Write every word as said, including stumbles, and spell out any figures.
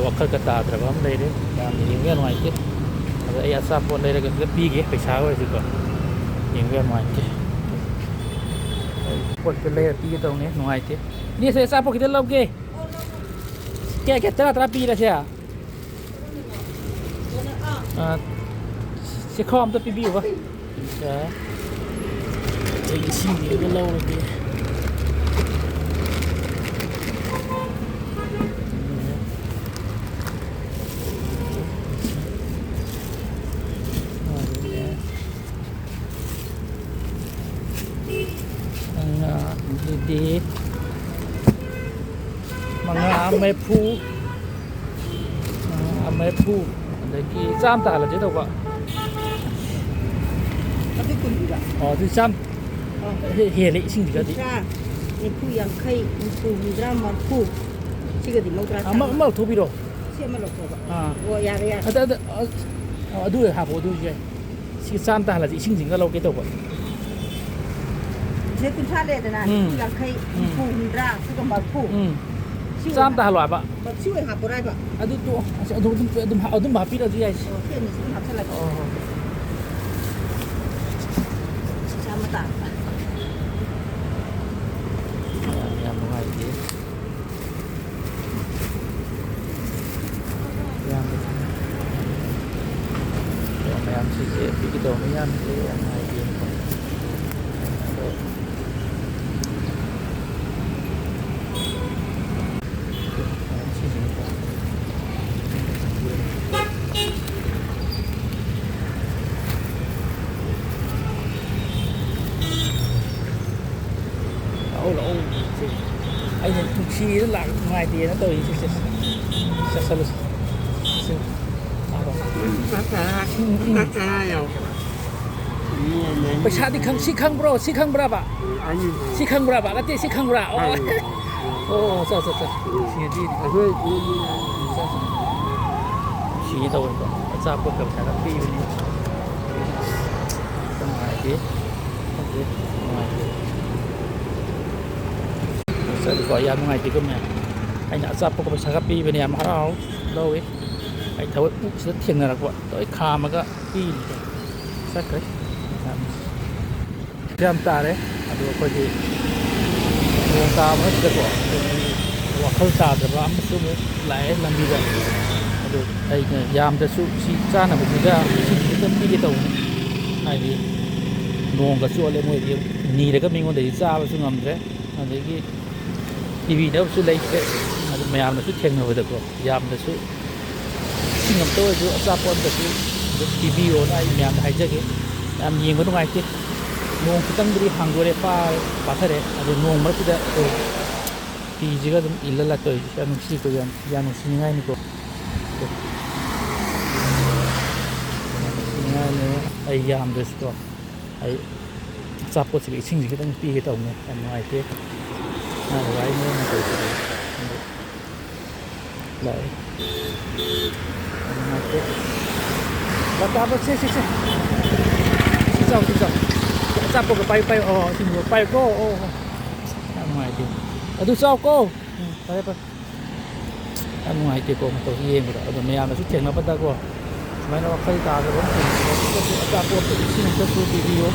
ꯋꯥꯈꯜꯒ ꯇꯥꯗ꯭ꯔꯕ ꯑꯃ ꯂꯩꯔꯦ꯫ ꯌꯥꯝꯅ ꯌꯦꯡꯕ ꯌꯥꯝ ꯅꯨꯡꯉꯥꯏꯇꯦ꯫ ꯑꯗ ꯑꯩ ꯑꯆꯥꯄꯣꯠ ꯂꯩꯔꯒ ꯈꯤꯇ ꯄꯤꯒꯦ, ꯄꯩꯁꯥ ꯑꯣꯏꯔꯁꯨꯀꯣ꯫ ꯌꯦꯡꯕ ꯌꯥꯝ ꯅꯨꯡꯉꯥꯏꯇꯦ꯫ ꯑꯩ ꯄꯣꯠꯇ ꯂꯩꯔ ꯄꯤꯒꯦ ꯇꯧꯅꯦ, ꯅꯨꯡꯉꯥꯏꯇꯦ꯫ ꯏꯅꯦꯁꯦ, ꯑꯆꯥꯄꯣꯠ ꯈꯤꯇ ꯂꯧꯒꯦ꯫ ꯀꯌꯥ, ꯀꯌꯥ? ꯇꯔꯥ, ꯇꯔꯥ ꯄꯤꯔꯁꯦ? ꯑꯥ, ꯆꯦꯈꯥꯎ ꯑꯝꯇ ꯄꯤꯕꯤꯌꯨꯕ꯫ ꯑꯗꯨꯒ ꯑꯩ ꯏꯁꯤꯡꯁꯤꯒ ꯂꯧꯔꯒꯦ꯫ ꯃꯉꯥ, ꯑꯗꯨꯗꯤ ꯃꯉꯥ ꯃꯔꯤꯐꯨ, ꯃꯉꯥ ꯃꯔꯤꯐꯨ, ꯑꯗꯒꯤ ꯆꯥꯝꯃ ꯇꯥꯍꯜꯂꯁꯦ ꯇꯧꯕ꯫ ꯑꯗꯨ ꯀꯨꯟ ꯄꯤꯕ? ꯑꯣ, ꯑꯗꯨ ꯆꯥꯝꯃ꯫ ꯑꯣ꯫ ꯍꯦ-, ꯍꯦꯜꯂꯦ ꯏꯁꯤꯡꯁꯤꯒꯗꯤ꯫ ꯀꯨꯟꯊ꯭ꯔꯥ, ꯅꯤꯐꯨ, ꯌꯥꯡꯈꯩ, ꯍꯨꯝꯐꯨ, ꯍꯨꯝꯗ꯭ꯔꯥ, ꯃꯔꯤꯐꯨ꯫ ꯁꯤꯒꯗꯤ ꯃꯧꯗ꯭ꯔꯥ ꯑꯃ, ꯆꯥꯝꯃ꯫ ꯑꯃ ꯂꯧꯊꯣꯛꯄꯤꯔꯣ꯫ ꯁꯤ ꯑꯃ ꯂꯧꯊꯣꯛꯑꯕ꯫ ꯑꯥ꯫ ꯑꯣ, ꯌꯥꯔꯦ, ꯌꯥꯔꯦ꯫ ꯑꯗ, ꯑꯗ, ꯑ, ꯑ, ꯑꯗꯨ ꯍꯥꯞꯄꯣ, ꯑꯗꯨ ꯌꯥꯏ꯫ ꯁꯤ ꯆꯥꯝꯃ ꯇꯥꯍꯜꯂꯁꯤ, ꯏꯁꯤꯡꯁꯤꯡꯒ ꯂꯧꯒꯦ ꯇꯧꯕ꯫ ꯁꯤꯗ ꯀꯨꯟꯊ꯭ꯔꯥ ꯂꯩꯔꯦꯗꯅ, ꯎꯝ꯫ ꯌꯥꯡꯈꯩ, ꯎꯝ꯫ ꯍꯨꯝꯐꯨ, ꯍꯨꯝꯗ꯭ꯔꯥ, ꯑꯗꯨꯒ ꯃꯔꯤꯐꯨ꯫ ꯎꯝ꯫ ꯁꯤ ꯆꯥꯝꯃ ꯑꯣꯏꯅ ꯇꯥꯍꯜꯂꯣ ꯍꯥꯏꯕ꯫ ꯁꯤ ꯑꯣꯏꯅ ꯍꯥꯞꯄꯣꯔꯥ ꯍꯥꯏꯕ? ꯑꯗꯨ ꯇꯣꯛꯑꯣ꯫ ꯑꯁ, ꯑꯗꯨ ꯑꯗꯨꯝ, ꯑꯗꯨꯝ, ꯑꯗꯨꯝ ꯍꯥꯞꯄꯤꯔꯁꯨ ꯌꯥꯏ꯫ ꯑꯣ, ꯁꯤ ꯑꯅꯤꯁꯤ ꯑꯗꯨꯝ ꯍꯥꯞꯆꯜꯂꯒꯦ꯫ ꯑꯣ, ꯍꯣꯏ꯫ ꯆꯥꯝꯃ ꯇꯥꯔꯕ? ꯌꯥꯝ, ꯌꯥꯝ ꯅꯨꯡꯉꯥꯏꯇꯦ꯫ ꯌꯥꯝ, ꯃꯌꯥꯝꯁꯤꯁꯦ ꯄꯤꯒꯗꯧꯕ ꯃꯌꯥꯝꯁꯦ ꯌꯥꯝ ꯅꯨꯡꯉꯥꯏꯇꯦ꯫ ꯑꯗꯣ ꯂꯥꯛꯑꯣ, ꯂꯥꯛꯑꯣ꯫ ꯑꯩꯅ ꯅꯨꯡꯁꯤꯗꯅ ꯂꯥꯛ-, ꯅꯨꯡꯉꯥꯏꯇꯦꯅ ꯇꯧꯔꯤꯁꯦ꯫ ꯆꯠꯁꯜꯂꯨꯁꯤ꯫ ꯆꯠꯁꯜꯂꯨ꯫ ꯎꯝ, ꯎꯝ꯫ ꯄꯩꯁꯥꯗꯤ ꯈꯪ-, ꯁꯤ ꯈꯪꯕ꯭ꯔꯣ? ꯁꯤ ꯈꯪꯕ꯭ꯔꯕ? ꯁꯤ ꯈꯪꯕ꯭ꯔꯕ? ꯅꯠꯇꯦ, ꯁꯤ ꯈꯪꯕ꯭ꯔꯥ? ꯑꯣ꯫ ꯑꯣ, ꯆꯣ, ꯆꯣ, ꯆꯣ꯫ ꯁꯤꯗꯤ꯫ ꯆꯣ, ꯆꯣ꯫ ꯁꯤ ꯇꯧꯋꯦꯀꯣ꯫ ꯑꯆꯥꯄꯣꯠꯀ ꯄꯩꯁꯥꯒ ꯄꯤꯕꯅꯤ꯫ ꯅꯨꯡꯉꯥꯏꯇꯦ꯫ ꯈꯪꯗꯦ, ꯅꯨꯡꯉꯥꯏꯇꯦ꯫ ꯆꯠꯂꯤꯀꯣ, ꯌꯥꯝ ꯅꯨꯡꯉꯥꯏꯇꯦꯀꯣ ꯃꯌꯥꯝ꯫ ꯑꯩꯅ ꯑꯆꯥꯄꯣꯠꯀ ꯄꯩꯁꯥꯒ ꯄꯤꯕꯅꯦ, ꯌꯥꯝ ꯍꯔꯥꯎ ꯂꯧꯏ꯫ ꯑꯩ ꯊꯕꯛ ꯁꯤꯗ ꯊꯦꯡꯅꯔꯛꯄ, ꯂꯣꯏ ꯈꯥꯝꯃꯒ ꯄꯤꯔꯤꯅꯤ꯫ ꯆꯠꯈ꯭ꯔꯦ꯫ ꯌꯥꯝ ꯇꯥꯔꯦ꯫ ꯑꯗꯨ ꯑꯩꯈꯣꯏꯒꯤ ꯅꯣꯡ ꯇꯥꯕ ꯑꯁꯤꯗꯀꯣ, ꯑꯩꯈꯣꯏꯒꯤ ꯋꯥꯈꯜ ꯇꯥꯗꯕ ꯑꯃꯁꯨ ꯑꯃꯨꯛ ꯂꯥꯛꯑꯦ ꯂꯝꯕꯤꯗ꯫ ꯑꯗꯨ ꯑꯩꯅ ꯌꯥꯝꯗ꯭ꯔꯁꯨ ꯁꯤ ꯆꯥꯅꯕꯁꯤꯗ ꯏꯁꯤꯡꯁꯤꯗ ꯄꯤꯒꯦ ꯇꯧꯕꯅꯤ꯫ ꯍꯥꯏꯗꯤ ꯅꯣꯡꯒ ꯆꯣꯠꯂꯦ, ꯃꯣꯏꯗꯤ ꯅꯤꯔꯒ ꯃꯤꯉꯣꯟꯗꯒꯤ ꯆꯥꯕꯁꯨ ꯉꯝꯗ꯭ꯔꯦ꯫ ꯑꯗꯒꯤ ꯄꯤꯕꯤꯅꯕꯁꯨ ꯂꯩꯇ꯭ꯔꯦ꯫ ꯑꯗꯨ ꯃꯌꯥꯝꯅꯁꯨ ꯊꯦꯡꯅꯕꯗꯀꯣ, ꯌꯥꯝꯅꯁꯨ ꯏꯁꯤꯡ ꯑꯝꯇ ꯑꯣꯏꯔꯁꯨ, ꯑꯆꯥꯄꯣꯠ ꯑꯝꯇꯁꯨ ꯑꯗꯨꯝ ꯄꯤꯕꯤꯌꯣꯅ ꯑꯩ ꯃꯌꯥꯝꯗ ꯍꯥꯏꯖꯒꯦ꯫ ꯌꯥꯝ ꯌꯦꯡꯕ ꯅꯨꯡꯉꯥꯏꯇꯦ꯫ ꯅꯣꯡ ꯈꯤꯇꯪꯕꯨꯗꯤ ꯍꯥꯡꯗꯣꯔꯦ, ꯄꯥ-, ꯄꯥꯊꯔꯦ꯫ ꯑꯗꯣ ꯅꯣꯡ ꯃꯔꯛꯁꯤꯗ ꯑꯩꯈꯣꯏ ꯐꯤꯁꯤꯒ ꯑꯗꯨꯝ ꯏꯜꯂ ꯂꯥꯛꯇꯧꯔꯤꯁꯦ ꯌꯥꯝ ꯅꯨꯡꯁꯤꯀꯣ, ꯌꯥꯝ, ꯌꯥꯝ ꯅꯨꯡꯁꯤꯅꯤꯡꯉꯥꯏꯅꯤꯀꯣ꯫ ꯌꯥꯝ ꯅꯨꯡꯁꯤꯅꯤꯡꯉꯥꯏꯅꯦ꯫ ꯑꯩ ꯌꯥꯝꯗ꯭ꯔꯁꯨꯀꯣ, ꯑꯩ ꯑꯆꯥꯄꯣꯠꯁꯤꯒ ꯏꯁꯤꯡꯁꯤ ꯈꯤꯇꯪ ꯄꯤꯒꯦ ꯇꯧꯕꯅꯦ꯫ ꯌꯥꯝ ꯅꯨꯡꯉꯥꯏꯇꯦ꯫ ꯃꯥꯅ ꯋꯥꯔꯤ ꯃꯑꯣꯡ ꯑꯃ ꯇꯧꯔꯤꯁꯦ꯫ ꯑꯗꯨ ꯂꯥꯛꯑꯦ꯫ ꯌꯥꯝ ꯅꯨꯡꯉꯥꯏꯇꯦ꯫ ꯂꯥꯛꯑꯕ? ꯁꯦ, ꯁꯦ, ꯁꯦ꯫ ꯁꯤ ꯆꯥꯎ, ꯁꯤ ꯆꯥꯎ꯫ ꯑꯆꯥꯄꯣꯠꯀ ꯄꯥꯏꯌꯨ, ꯄꯥꯏꯌꯨ꯫ ꯑꯣ, ꯏꯁꯤꯡꯗꯣ ꯄꯥꯏꯌꯨꯀꯣ꯫ ꯑꯣ, ꯑꯣ꯫ ꯌꯥꯝ ꯅꯨꯡꯉꯥꯏꯇꯦ꯫ ꯑꯗꯨ ꯆꯥꯎꯀꯣ꯫ ꯎꯝ, ꯐꯔꯦ, ꯐꯔꯦ꯫ ꯌꯥꯝ ꯅꯨꯡꯉꯥꯏꯇꯦꯀꯣ, ꯃꯇꯧꯁꯤ ꯌꯦꯡꯕꯗ꯫ ꯑꯗꯣ ꯃꯌꯥꯝꯅꯁꯨ ꯊꯦꯡꯅꯕꯗꯀꯣ, ꯁꯨꯃꯥꯏꯅ ꯋꯥꯈꯜ ꯇꯥꯗꯕ ꯑꯃ ꯊꯦꯡꯅꯕꯗ, ꯑꯆꯥꯄꯣꯠꯇ ꯏꯁꯤꯡ ꯑꯝꯇꯁꯨ ꯄꯤꯕꯤꯌꯨ꯫